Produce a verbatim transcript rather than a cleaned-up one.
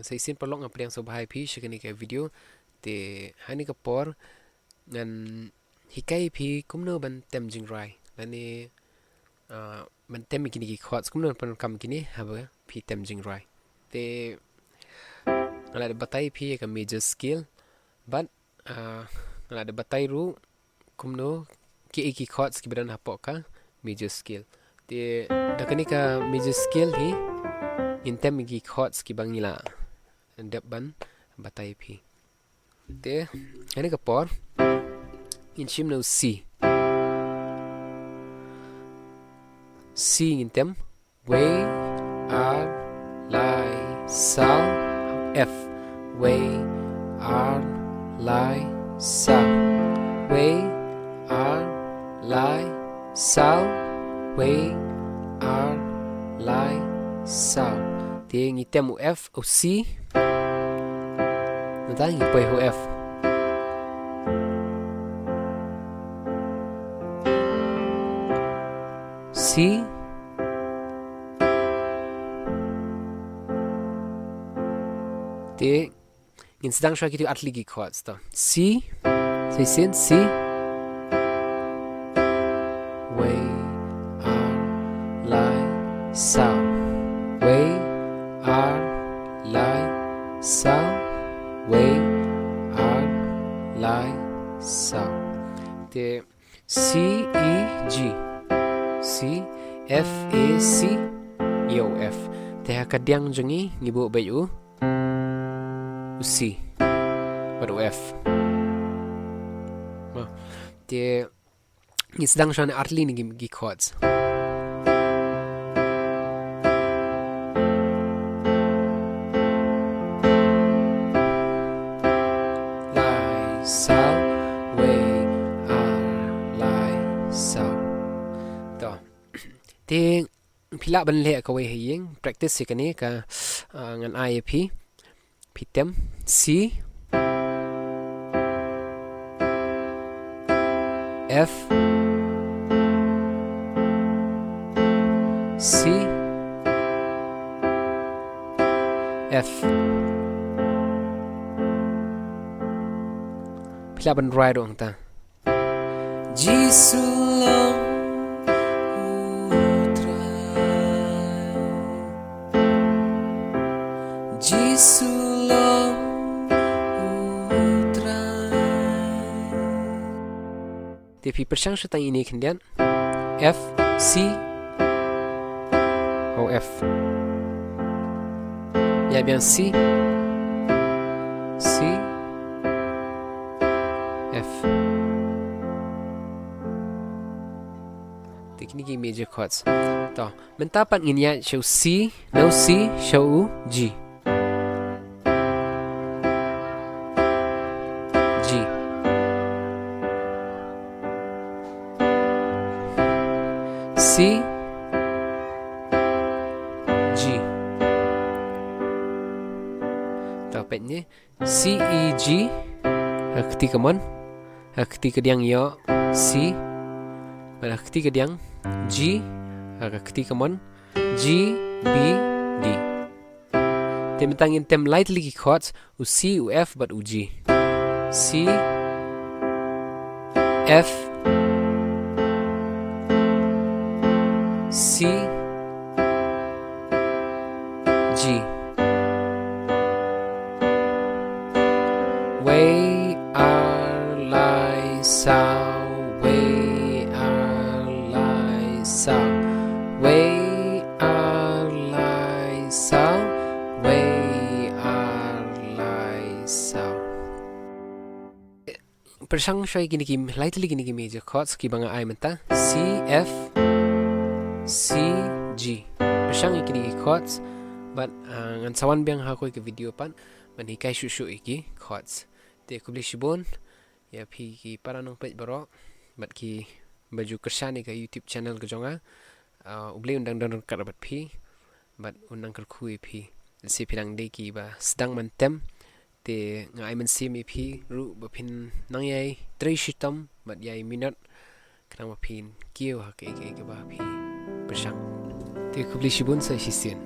Sa shisien paralok, nga pdiang sngewbha ïa phi sha kane ka video. Te ha kane ka por ngan hikai ïa phi kumno ban tem jingrwai lane, ah, ban tem ïa kine ki chords, kumno ban kam kine haba phi tem jingrwai. Te nga la dep batai ïa phi ïa ka major scale, bad, ah, nga la dep batai ruh kumno ki, ki chords kiba don hapoh ka major scale. Te da kane ka major scale hi ngin tem ïa ki chords kiba ngi la dep ban batai ïa phi. Te ha kane ka por ngin shim na u C. C ngin tem. Wei, ar, lai, saw, F. Wei, ar, lai, saw. Wei, ar, lai, saw. Wei, ar, lai, saw. Te ngi tem u F, u C. Nangta ngi poi ha u F. C. Te ngin sdang shuwa kito artylli ki chords to. C, sa shisien C. Wei, ar, lai, saw. Wei, ar, lai, saw. Wei, ar, lai, saw. Te C, E, G. C, F, A, C. Ïa u F. Te ha ka diang jong ngi ngi buh beit u, u C bad u F. Te ngi sdang shuwa na artylli na ki, ki chords. Lai, saw, wei, ar, lai, saw. To. Te phi lah ban leh kawei ha ïing, practice ïa kane ka, ah, ngan ai ïa phi. Phi tem C, F, C, F. Phi lah ban rwai ruh hangta. Jisu long u Trai. Jisu long u Trai. Te phi pyrshang shuwa tang ine khyndiat. F, C. Oh, F. Ïa biang C. C. F. Te kine ki major chords. To, mynta pat ngin ïaid sha u C, na u C, sha u G. G. C, G. To peit ne. C, E, G. Ha ka kti kamon. Ha ka kti kadiang ïoh C. Bad ha ka kti kadiang G. Ha ka kti kamon G, B, D. Te mynta ngin tem lai tylli ki chords, u C, u F bad u G. C, F, C, G. Wei, ar, lai, saw, wei, ar, lai, saw, wei, ar, lai, saw, wei, ar, lai, saw. Pyrshang shuwa ïa kine ki, lai tylli kine ki major chords kiba nga ai mynta. C, F, C, G. Pyrshang ïa kine ki chords. Bad, ah, ngan sa wan biang ha kawei ka video pat ban hikai shuh shuh ïa ki chords. Te khublei shibun ïa phi ki para nongpeit baroh bad kiba ju kyrshan ïa ka YouTube channel ka jong nga. Ah, U Blei un dang don ryngkat bad phi bad un nang kyrkhu ïa phi. Lehse phi dang dei kiba sdang ban tem, te nga ai mynsiem ïa phi ruh ba phin nang ïai trei shitom bad ïai minot khnang ba phin kiew ha kaei kaei kaba phi pyrshang. Te khublei shibun, sa shisien.